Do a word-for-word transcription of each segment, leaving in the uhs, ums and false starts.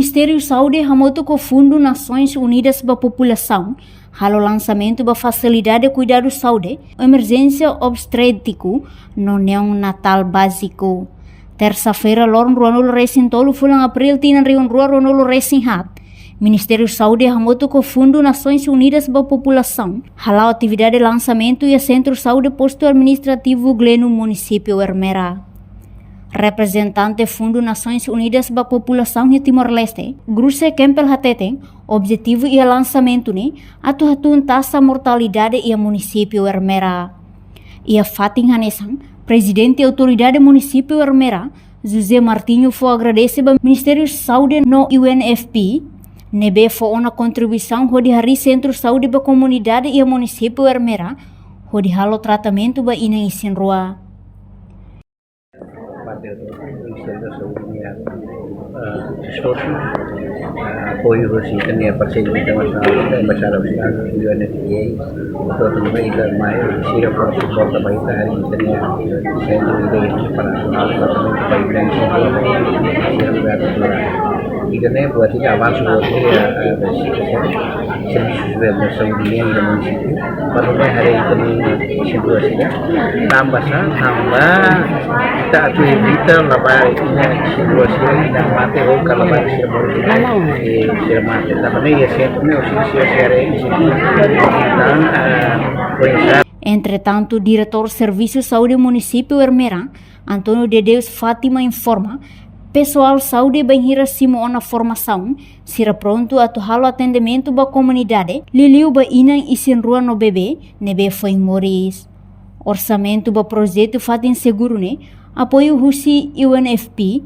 Ministériu Saúde hamutuk ho Fundu Nasoins Unidas ba Populasaun halo lansamentu ba fasilidade kuidadu saúde emerjénsia obstétriku no neonatál báziku. Tersa-feira, loron ruanulu resin tolu fulan Abril tinan rihun rua ruanulu resin haat, Ministériu Saúde hamutuk ho Fundu Nasoins Unidas ba Populasaun hala'o atividade lansamentu iha Sentru Saúde Postu Administrativu Gleno, Munisípiu Ermera. Reprezentante Fundu Nasoins Unidas ba Populasaun iha Timor-Leste, Gruse Kempel hateten, objetivu iha lansamentu ne'e atu hatún taxa mortalidade iha Munisípiu Ermera. Iha fatin hanesan, Prezidente Autoridade Munisípiu Ermera, José Martinho, fó agradese ba Ministériu Saúde no U N F P ne'ebé fó ona kontribuisaun hodi harii Sentru Saúde ba komunidade iha Munisípiu Ermera hodi halo tratamentu ba inan isin-rua. Parte do Ministério da Saúde, eh, esforsu, eh, apoiu husi ita-nia parseiru internasionál, Embaixada Austrália, U N F P A, atu atu mai ita mai, sira fó suporta ba ita, harii ita-nia sentru ida iha preparasaun, tratamentu ba inan isin-rua, sira lugar natural. Ida-ne'e buat ida avansu buat ida, eh, dari sisi servisu saúde iha munisípiu, para mai harii ita-nia isin-rua sira. Tanba sá, tanba ita atu evita labarik inan isin-rua sira, inan mate ou ka labarik sira mate. Eh, sira mate. Tanba ne'e iha sentru ne'e, husi sira sira isin-rua. Entaun, eh, foin sa- Entretantu, Diretór Servisu Saúde Munisípiu Ermera, António de Deus Fátima, informa, pesoál saúde bainhira simu ona formasaun, sira prontu atu halo atendimentu ba komunidade, liuliu ba inan isin-rua no bebé ne'ebé foin moris. Orsamentu ba projetu fatin seguru ne'e apoiu husi U N F P,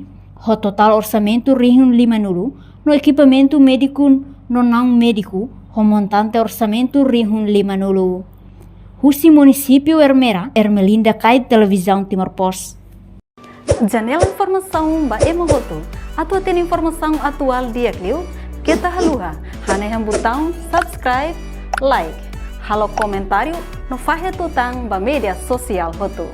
ho totál orsamentu rihun limanulu, no ekipamentu médiku no naun-médiku, ho montante orsamentu rihun limanulu. Husi Munisípiu Ermera, Ermelinda Kait, Televizaun Timor Post. Janela informasaun ba ema hotu. Atu hatene informasaun atuál di'ak liu, keta haluha hanehan butaun subscribe, like, halo komentáriu no fahe tutan ba média sosiál hotu.